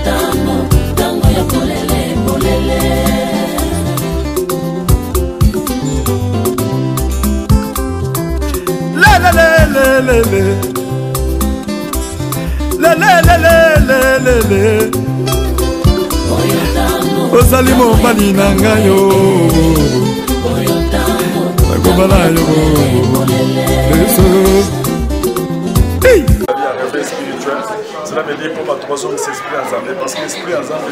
Ntango, ntango ya polele, polele. Lelelelelele. Lelelelelelele. Ozali mobali na ngai yo nakobala yo yesu. Cela veut dire mpo bato bazongisa esprit ya Nzambe, parce que esprit ya Nzambe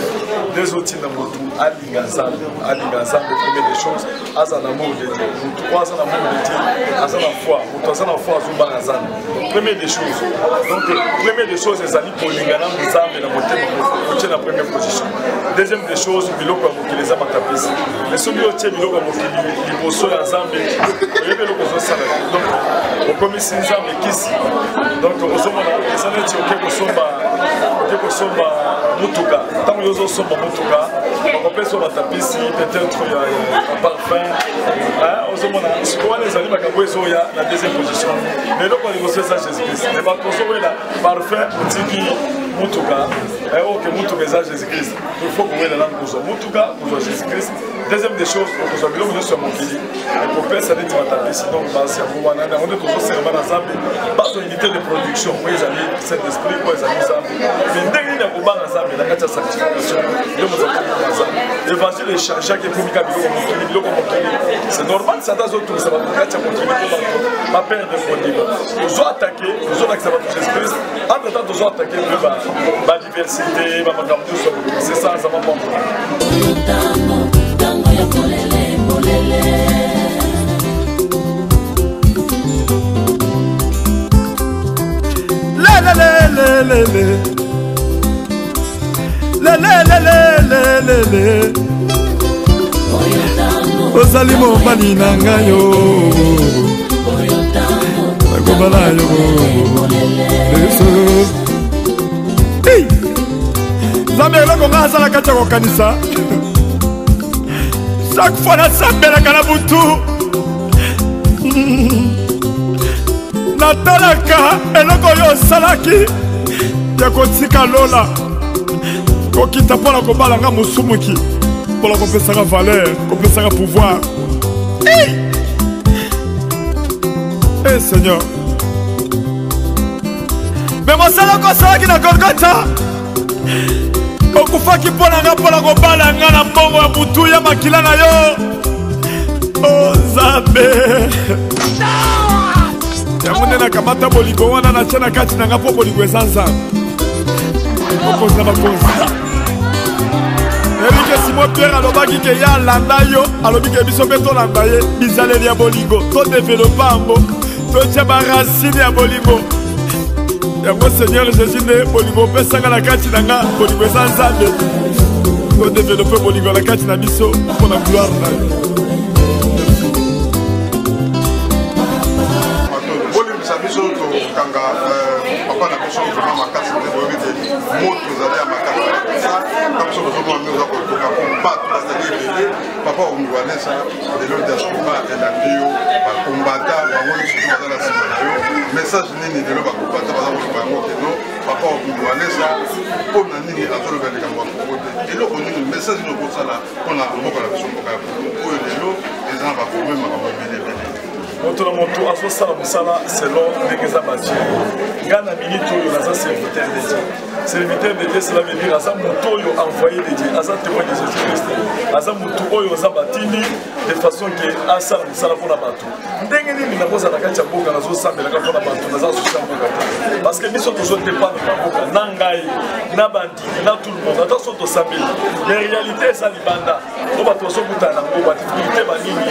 nde ezotinda motu alinga Nzambe, alinga Nzambe. Premier des choses, aza na amour de Dieu. Motu oyo aza na amour de Dieu aza na foi. Moto aza na foi azobanga Nzambe. Premier des choses, donc premier des choses ezali kolinga na Nzambe na motema, otie na première position. Deuxième des choses, biloko ya mokili eza matapisi. Mais soki otie biloko ya mokili liboso ya Nzambe, oyebi eloko ozosala te. Donc okomisi Nzambe kisi. Donc ozomona eza neti oke kosomba, oke kosomba motuka. Ntango yo ozosomba motuka, bakopesa yo matapisi, peut-être ya parfum. Ozomona sikoyo wana ezali makambo ezoya na deuxième position. Mais eloko ya liboso eza Jésus Christ. Mais bato ozowela parfum, otiki motuka. Oke motuka eza Jésus Christ. Il faut kowela nanu kozwa motuka, kozwa Jésus Christ. Deuxième des choses, okozwa biloko nyonso ya mokili ekopesa neti matapisi. Donc basi yango wana, yango nde tozosenga bana Nzambe bazwa unité de production oyo ezali Saint Esprit, oyo ezali Nzambe. Mais ndenge nini ya kobanga Nzambe? Na kati ya sanctification nde moto akobanga Nzambe. Évangile echangeaki, ekomi ka biloko mokili, biloko mokili. C'est normal, Satan azotungisa bato na kati ya mokili mpo bato baperdre kondima. Tozo attaquer, tozolakisa bato Jésus Christ. Entre temps tozo attaquer mpe badiversité, bamakambo nyonso ya mokili. C'est ça, Nzambe apambola. Ntango, ntango ya polele, polele. Lelelelelele. Lelelelelelele. Ozali mobali na ngai yo nakobala yo yesu. Nzambe, eloko ngai aza na kati ya kokanisa, chaque fois nasambelaka na butu, natalaka eloko oyo osalaki ya kotika lola kokita mpo na kobala nga mosumuki, mpo na kopesaka valeur, kopesaka pouvoir. Hey! Hey, Seigneur, me mosala oko osalaki na Golgotha, okufaki mpo na nga, mpo na kobala nga na mbongo ya butu ya makila na yo. O Nzambe, yango nde nakamata bolingo wana, natya na kati na nga, mpo bolingo eza Nzambe, mokonzi na bakonzi. Erike Simon Pierre alobaki ke ye alanda yo, alobi ke biso mpe tolanda ye. Bizaleli ya bolingo todevelopa yango, totya barasine ya bolingo yango. Seigneur Jésus, nde bolingo opesanga na kati na nga, bolingo eza Nzambe. Todevelope bolingo na kati na biso mpo na gloire na yo. Bolimbisa biso, tokanga papa na biso vraiment makasi te. Boyebi te moto ezali ya makasi ka biso, tozomona nde oza kotoka po bato bazali ebele. Papa Ongwanesa, lelo diaspora elandi yo, bakombata bango nyonso to baza na nsima na yo. Message nini lelo bakombata baza koloba yango keno papa Ongwanesa mpo na nini azoloba likambo ya Kongo te? Eloko nini, message nini okosala mpo na mboka na biso, mboka ya Kongo oyo lelo eza na baproblème, makambo ebele ebele? Moto na moto azosala mosala selon ndenge eza batie. Nga na minute oyo naza serviteur de Dieu. Serviteur de Dieu, cela veut dire aza moto oyo envoyé de Dieu, aza témoin de Jésus Christ, aza moto oyo aza batindi de façon ke asala mosala mpona bato. Ndenge nini nakozala na kati ya mboka, nazosambelaka mpona bato, naza susi ya mboka te? Parce que biso tozodépendre na mboka na ngai na bandimi na tout le monde. Ata so tosambeli, mais réalité eza libanda oyo bato bazokutana nango, badifficulté banini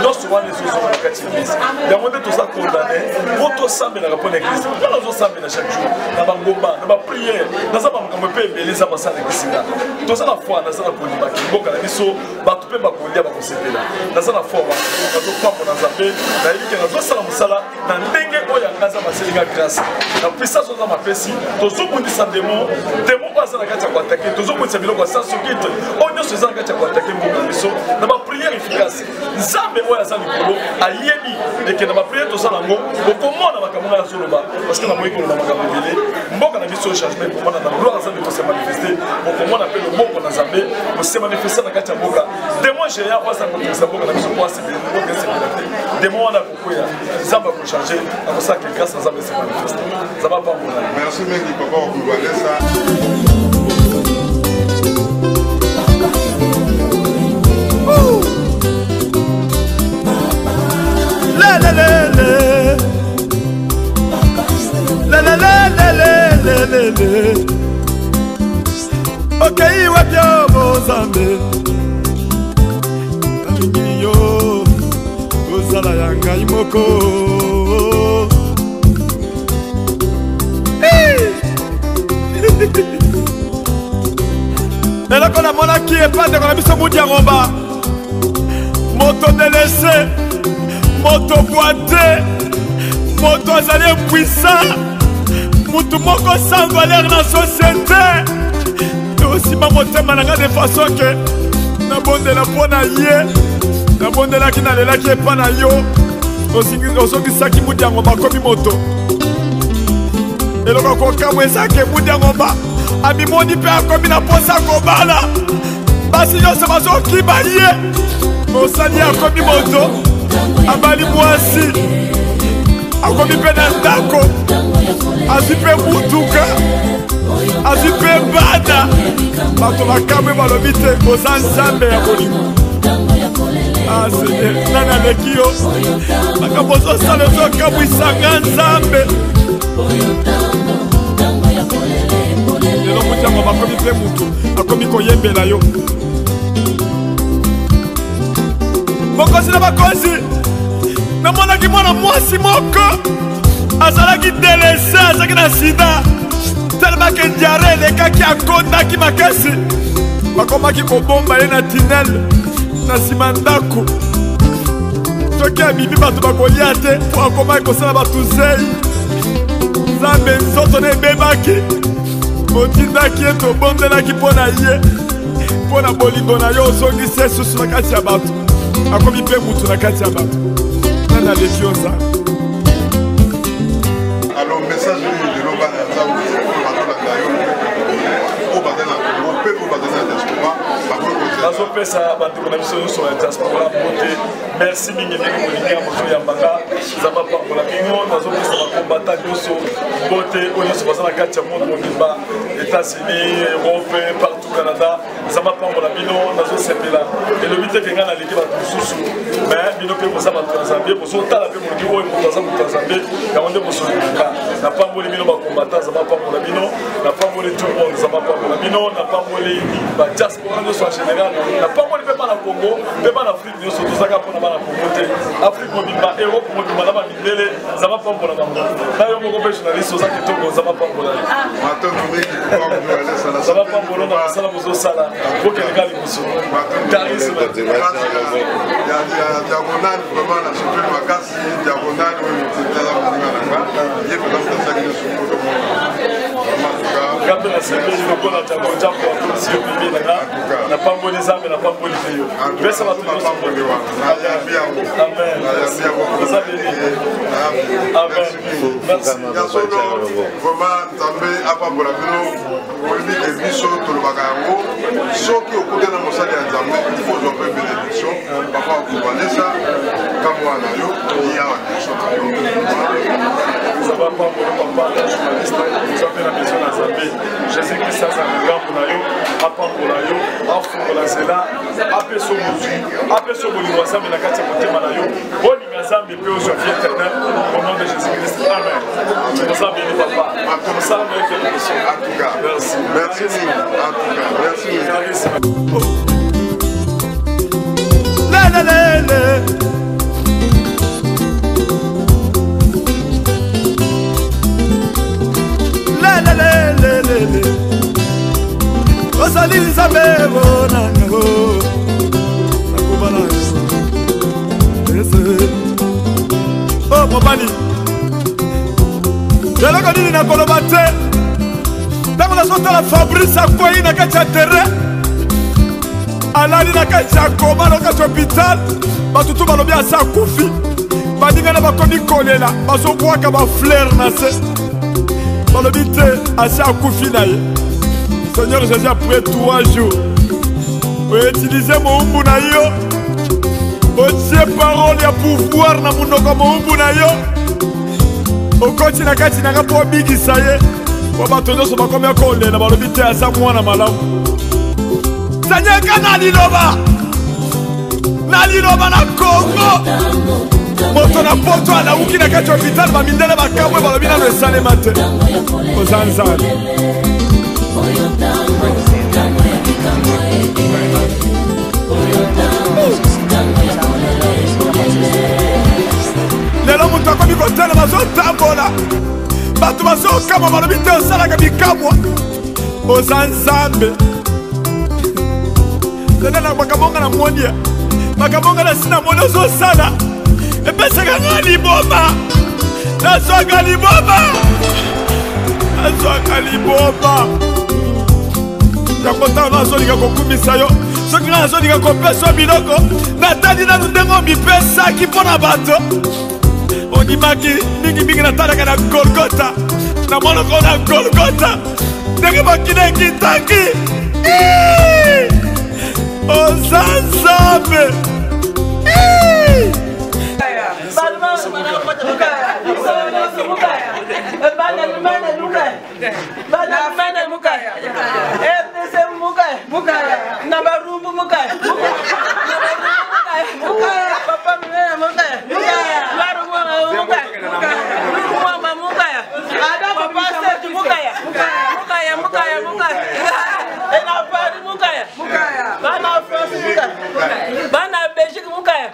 nyonso wana ezozonga na kati ya église. Yango nde toza condamné mpo tosambelaka mpo na église. Nga nazosambela chaque jour na bangomba, na baprière, naza bamakambo mpe ebele eza basala eglise. Nga toza na foi, naza na kondimaki mboka na biso bato mpe bakolia, bakosepela. Naza na foi wana, nazopambola Nzambe. Nayebi ke nazosala mosala na ndenge oyo yanga aza baselinga grâce na puissance oyo Nzambe apesi. Tozobundisa demo, demo oyo aza na kati ya koatake. Tozobundisa biloko ya sansokite oyo nyonso eza na kati ya koatake mboka na biso na bapriere. prière efficace. Nzambe oyo aza likolo ayebi eke na bapriere tosala yango okomona makambo ngai nazoloba parce que naboyi koloba makambo ebele. Mboka na biso changement ekomona na gloire Nzambe kose manifeste, okomona mpe loboko na Nzambe kose manifeste na kati ya mboka. Demon géant oyo aza kotungisa mboka na biso po mboka esepela te, demon wana akokwea, Nzambe akochange, akosala ke grâce na Nzambe ese manifeste. Nzambe apambola. Merci mingi papa Wakulwalesa. Okei wapi o Nzambe, nalingi yo ozala ya ngai moko. Eloko namonaki epa ndeko na biso Mudi ya Ngomba, moto delese, moto bwa te, moto azali impuissant, motu moko sans valeur na société. Tosimba motema na nga de façon ke nabondela mpo na ye, nabondelaki, nalelaki epa na yo, ozongisaki Mudi ya Ngomba akomi moto. Eloko kokamwa ezake Mudi ya Ngomba amimoni mpe akomi na mposa kobala, basi nyonso bazokima ye, mosali akomi moto, abali mwasi, akomi mpe na ndako, azwi mpe mutuka, azwi mpe bana. Bato bakamwe, balobi te oza Nzambe ya bolingo. Ah Seigneur, nani aleki yo? Makambo ozosala ezokamwisanga Nzambe. Lelo moto yango bakomi mpe motu akomi koyembela yo, mokonzi na bakonzi. Namonaki mwana mwasi moko azalaki delese, azalaki na sida telemaki, diare elekaki, akondaki makasi, bakomaki kobomba ye na tinel na nsima ndako. Soki abimi bato bakolia te, mpo akomaki kosala bato zei. Nzambe, nzoto na ebebaki, otindaki ye, tobondelaki mpo na ye, mpo na bolingo na yo ozongisi ye susu na kati ya bato, akomi mpe mutu na kati ya bato. Nani aleki yo, Nzambe? Alors, message oyo lelo bana ya Nzambe oyo bazolanda yo, oyo baza na Congo mpe oyo baza na diaspora, bakoki kozela. Nazopesa bandeko na biso nyonso ya diaspora mbote. Merci mingi ndenge bolingi ya bozoyambaka. Nzambe apambola bino. Nazopesa bakombata nyonso mbote, oyo nyonso baza na kati ya monde mobimba, États-Unis, Europe, partout, Canada. Nzambe apambola bino. Nazosepela, elobi te ke ngai naleki bato mosusu, mais bino mpe boza bato ya Nzambe, bozotala mpe molobi oyo moto aza moto ya Nzambe, yango nde bosololaka. Napamboli bino bakombata, Nzambe apambola bino. Napamboli tout le monde, Nzambe apambola bino. Napamboli badiaspora nyonso en général, napamboli mpe bana Congo mpe bana Afrique nyonso. Tozaka mpona bana Congo te, Afrique mobimba, Europe mobimba na bamindele. Nzambe apambola bango. Na yo moko mpe journaliste, oza kitoko, Nzambe apambola yo. Matondo mingi papa Walesa. Nzambe apambola na mosala bozosala, bokende kaka liboso. Charisme. Ya diagonale, vraiment na sepeli makasi. Diagonale oyo aza moninga na nga, ye mpenza moto asali nyonso mpoto mona. Nga mpe nasepeli lokola Jago akomisi yo bibi na nga. Napamboli Nzambe, napamboli mpe yo. Pesa bato nyonso. Mapamboli wana nayambi yango. Amen. Nayambi yango. Oza beni. Amen. Merci. Ya solo, vraiment Nzambe apambola bino. Oyebi ke biso tolobaka yango, soki okutana mosali ya Nzambe, il faut ozwa mpe bénédiction. Papa Okubalesa, kamwa na yo ye awa liboso na yo. Nzambe apambola papa journaliste, oza mpe na besoin na Nzambe. Jésus Christ aza na ngambo na yo, apambola yo, afungola nzela, apesa bozwi, apesa bolingo ya Nzambe na kati ya motema na yo. Bolinga Nzambe mpe ozwa vie éternelle au nom de Jésus Christ. Amen. Oza beni papa, mosala na yo ekende liboso. En tout cas, merci. Merci mingi. En tout cas, merci mingi. Charisme. Le, le, le, le. Le, le, le, le, le, le. Ozali Nzambe bonanga o nakobala ese o mobali. Eloko nini nakoloba te ntango nazotala Fabrice akwei na kati ya terrain. Alali na kati ya koma na kati ya hôpital, bato tu balobi asa akufi. Baninga na bakomi kolela, bazobwaka bafleur na se, balobi te asi akufi na ye. Seigneur Jésus, après 3 jours outilize mowumbu na yo, otie parole ya pouvoir na monoko mowumbu na yo, okoti na kati na nga mpo obikisa ye. Po bato nyonso bakomi kolela, balobi te aza mwana malamu. Seigneur, ka na liloba, na liloba na Kongo, moto na poto alawuki na kati ya hôpital, bamindele bakamwe, balobi nano esalema te. Oza Nzambe. Lelo moto akomi kotala, bazotambola, bato bazokamwa, balobi te osalaka bikamwa. Oza Nzambe. Lelo na makambo nga na moni, makambo nga na si na moni ozosala, epesaka nga liboma, nazwaka liboma, nazwaka liboma. Yango ntango nazolinga kokumisa yo, soki nga nazolinga kopesa yo biloko, natali nanu ndenge omipesaki mpo na bato, ondimaki mingimingi. Natalaka na Golgota, namonoko na Golgota ndenge makila ekitaki. Oza Nzambe. Bana Belgique mukaya,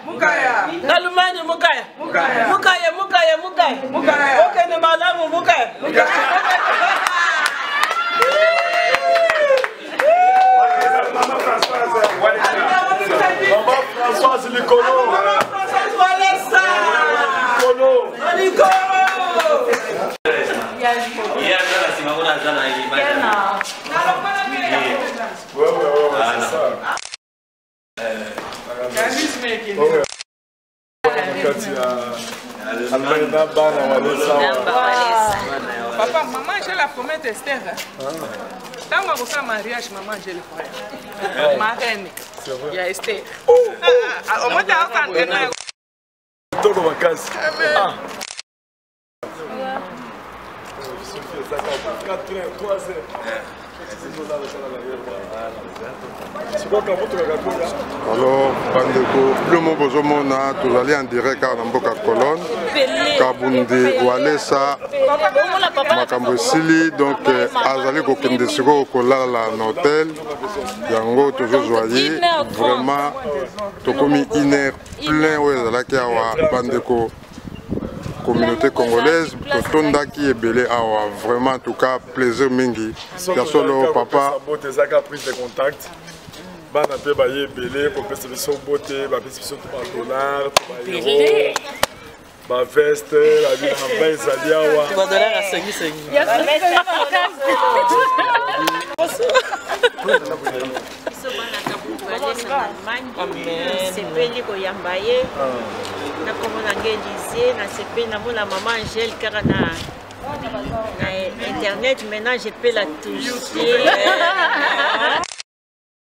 Allemagne mukaya, mukaya, mukaya, mukaya, okende malamu mukaya. Maman Françoise Likolo. Maman Françoise Walesa. Likolo. Likolo. Ouais, c'est ça. Ouais. Kati ya Allemagne na bana Walesa. Papa, maman Angèle a Esther. Ntango akosala mariage, maman Angèle koya. Marraine ya Esther. Omoti aosantena. Kitoko makasi. Ah. Soki ezaka 4 heures, 3 heures. Alors bandeko, bino bozomona tozali en direct kaka na mboka Colonne, Kabundi Walesa. Makambo esili, donc azali kokende sikoyo kolala na hotel. Yango tozozwa ye vraiment, tokomi 1 heure plein oyo ezalaki awa. Bandeko, communauté congolaise totondaki ebele awa, vraiment, en tout cas plaisir mingi ya solo, papa. Mbote ezaka prise de contact, bana mpe baye ebele kopesa biso mbote, bapesi biso to badollar, to baeuro, baveste, babilamba ezali awa. Biso bana Kabubalesa na Allemagne sepeli koyamba ye na kombo na ngai Elisie. Nasepeli namona mama Angèle kaka na internet, maintenant je peux la toucher.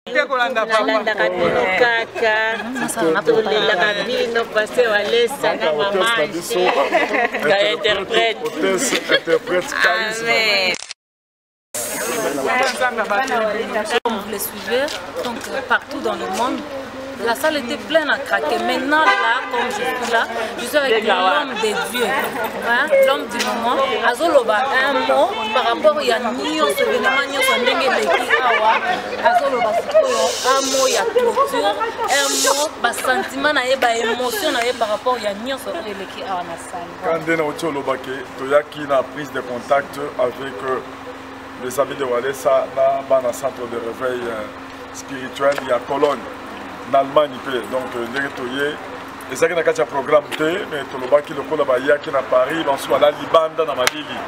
Nalandaka bino kaka, tolelaka bino, pasteur Walesa na mama Angèle ka interprète. Hôtesse, interprète, charisme. Amen. Comme vous le suivez, donc partout dans le monde, la salle était pleine à craquer. Maintenant, là, comme je suis là, je suis avec l'homme de Dieu, hein, l'homme du moment. Azoloba un mot par rapport à nyonso événement nyonso ndenge eleki awa. Azoloba sikoyo un mot ya clôture, un mot, basentiment na ye, baémotion na ye par rapport ya nyonso oyo eleki awa na salle. Quand nde nauti olobake, toyaki na prise de contact avec les amis de Walesa na bana centre de réveil spirituel ya Cologne na Allemagne mpe. Donc ndenge toye, ezalaki na kati ya programme te, mais tolobaki lokola bayaki na Paris, banso bala libanda na malili,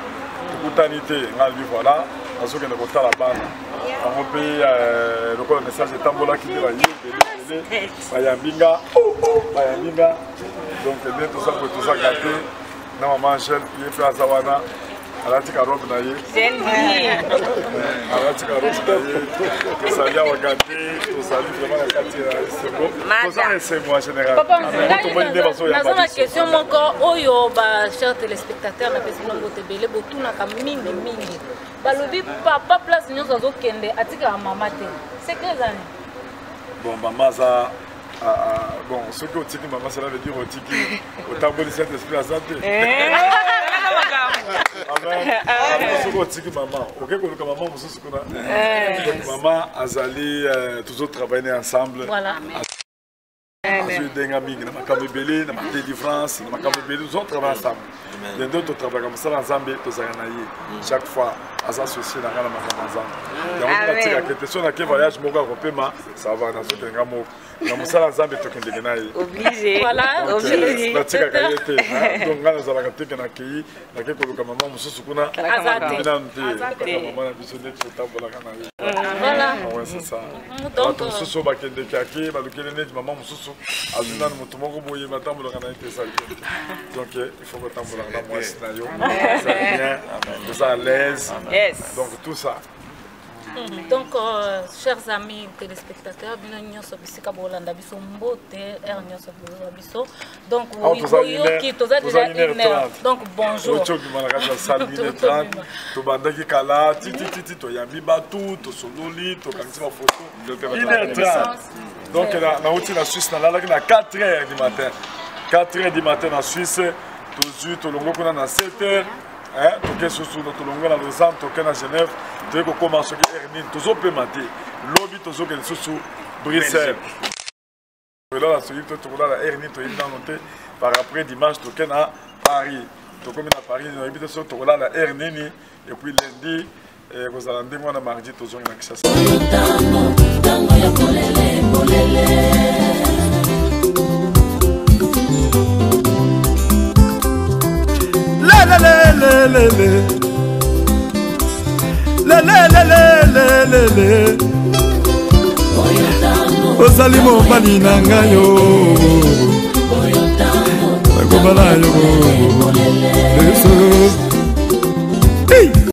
tokutani te. Ngai alobi voilà, nazokende kotala bana. Yango mpe euh, lokola message etambolaki nde baye ebele ebele bayambi nga oh, oh, bayambi nga donc nde toza boye toza gate na mama Angèle ye mpe aza wana alati ka robe na ye alati ka robe na ye tozali awa gate tozali vraiment na kati ya esengo toza na esengo en général tomoni nde bazoyamba naza na question moko oyo ba chers téléspectateurs napesi bino mbote ebele botunaka mingi mingi balobi papa place nyonso azokende atikaka mama te secret ezali bon mama aza ah, ah, bon soki otiki mama cela veut dire otiki otamboli saint esprit aza te eh, soki otiki mama oke koluka mama mosusu kuna eh. donc mama azali euh, tozotravaille ensemble voilà. azwi edenga mingi na makambo ebele na badelivrance na makambo ebele tozotravaille ensemble ye nde totravaka mosala ya nzambe tozalaka na ye mm. chaque fois aza associe na ngai na makambo ya nzambe mm. yango natikaka te so nake voyage moko ya kopema ça va nazokende nga moko na mosala ya nzambe tokendeke na ye natikaka ye te donc ngai nazalaka teke nakei nake koluka mama mosusu kuna nanu te mama na biso nde totambolaka na ye mm. c'est ça bato mosusu oyo bakendeke ake balukeli neti mama mosusu azwi nanu moto moko boye batambolaka na ye te ezali donc eh, il faut kotambolaka na mwasi na yo ezali bien oza à l'aise donc tout ça Donc, euh, chers amis téléspectateurs, bino nyonso bisika bolanda biso mbote, heure nyonso bozwa biso. Donc, ah, oyoki toza déjà une heure. Donc, bonjour. Tobima na kati ya salle 1h30, tobandaki kala titititi toyambi bato, tosololi, tokangisi bafoto. 1h30. Donc, nauti na Suisse, nalalaki na 4h du matin. 4h du matin na Suisse, tozwi tolongo kuna na 7h. Eh, toke susu tolongwe na lausanne toke na genève toye kokóma soki heure nini tozopema te lobi tozokende susu bruxelles tolala soki to tokolala heure nini toyebi nano te par après dimanche toke na paris tokomi na paris nayebi te soki tokolala heure nini et puis lundi ekozala eh, ndenge wana mardi tozongi na kinshasa ntango ya polele polele lelelelelele ozali mobali na ngai yo nakobala yo